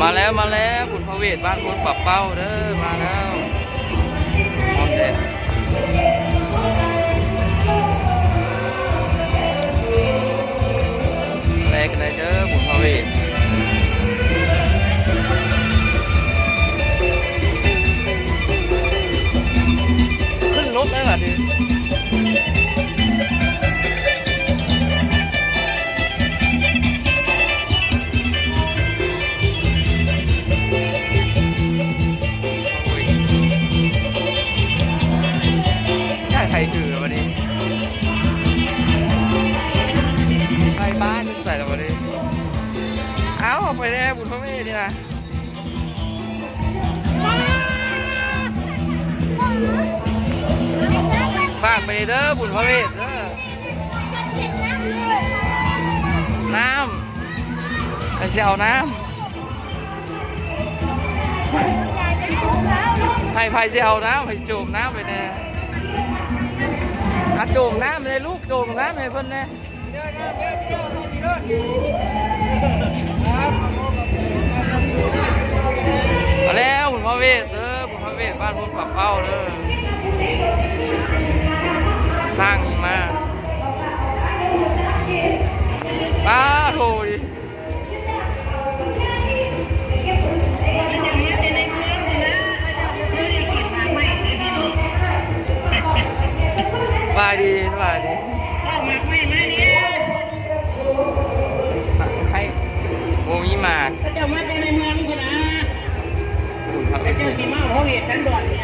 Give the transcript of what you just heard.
ມາແລ້ວ ມາແລ້ວ ບຸນພະເວດບ້ານໂພນປາເປົ້າເດີ ມາແລ້ວ ຮອດແລ້ວ ແລກກັນໄດ້ເດີ ບຸນພະເວດ ຂຶ້ນລົດເລີຍບາດນີ້. ໂອ້ຍ ຢາກໃຫ້ຖືແລ້ວບັດນີ້ ໄປບ້ານຢູ່ໃສແລ້ວບັດນີ້ ເອົ້າ ອອກໄປແດ່ ບຸນພະເວດນີ້ນະ. ຝາກໄປເດີ ບຸນພະເວດເດີ ນ້ຳ ໃຜຊິເອົານ້ຳ ໃຜ ໃຜຊິເອົານ້ຳ ໃຜໂຈມນ້ຳໄປແດ່ ອາ ໂຈມນ້ຳແດ່ລູກ ໂຈມນ້ຳໃຫ້ເພິ່ນແດ່. ມາແລ້ວ ບຸນພະເວດເດີ ບຸນພະເວດບ້ານໂພນປາເປົ້າເດີ ສ້າງມາ ປາໂທ ສະບາຍດີ ສະບາຍດີ ໃຫ້ ໂອ້ ມີໝາກ ເຂົາເຈົ້າມາແຕ່ໃນເມືອງພຸ້ນນະ ເຂົາເຈົ້າຊິມາເອົາເຮັດສັນດອນນີ້